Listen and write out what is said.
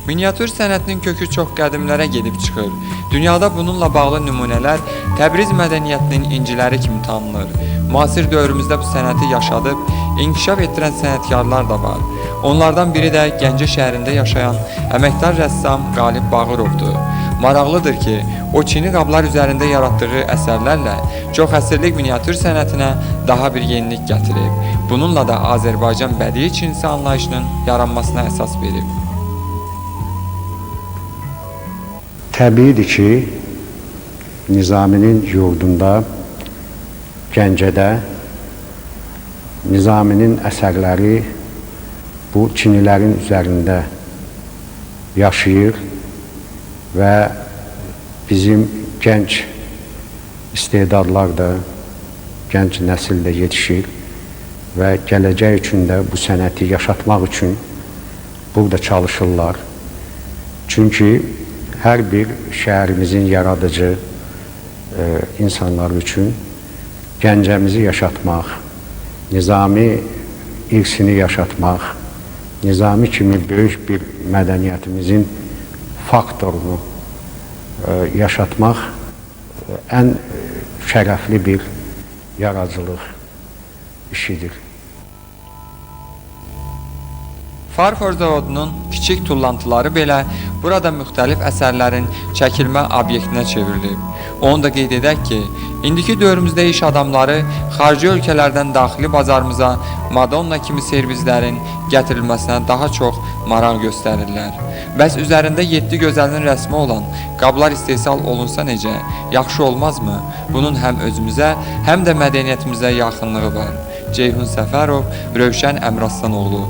Miniatür sənətinin kökü çox qədimlərə gedib çıxır. Dünyada bununla bağlı nümunələr Təbriz mədəniyyətinin inciləri kimi tanınır. Müasir dövrümüzdə bu sənəti yaşadıb, inkişaf etdirən sənətkarlar da var. Onlardan biri də Gəncə şəhərində yaşayan əməkdar rəssam Qalib Bağırovdur. Maraqlıdır ki, o çini qablar üzərində yaratdığı əsərlərlə çox əsrlik miniatür sənətinə daha bir yenilik gətirib. Bununla da Azərbaycan bədii çinisi anlayışının yaranmasına əsas verib. Təbiidir ki, Nizaminin yurdunda, Gəncədə Nizaminin əsərləri bu çinilərin üzərində yaşayır və bizim gənc istedadlar da, gənc nəsil də yetişir və gələcək üçün də bu sənəti yaşatmaq üçün burada çalışırlar. Çünki hər bir şəhərimizin yaradıcı insanları üçün Gəncəmizi yaşatmaq, Nizami irsini yaşatmaq, Nizami kimi böyük bir mədəniyyətimizin faktorunu yaşatmaq ən şərəfli bir yaradıcılıq işidir. Farfor zavodunun kiçik tullantıları belə burada müxtəlif əsərlərin çəkilmə obyektinə çevrilib. Onu da qeyd edək ki, indiki dövrümüzdə iş adamları xarici ölkələrdən daxili bazarımıza Madonna kimi servizlərin gətirilməsinə daha çox maraq göstərirlər. Bəs üzərində 7 gözəlin rəsmi olan qablar istehsal olunsa necə? Yaxşı olmazmı? Bunun həm özümüzə, həm də mədəniyyətimizə yaxınlığı var. Ceyhun Səfərov, Rövşən Əmraslanoğlu.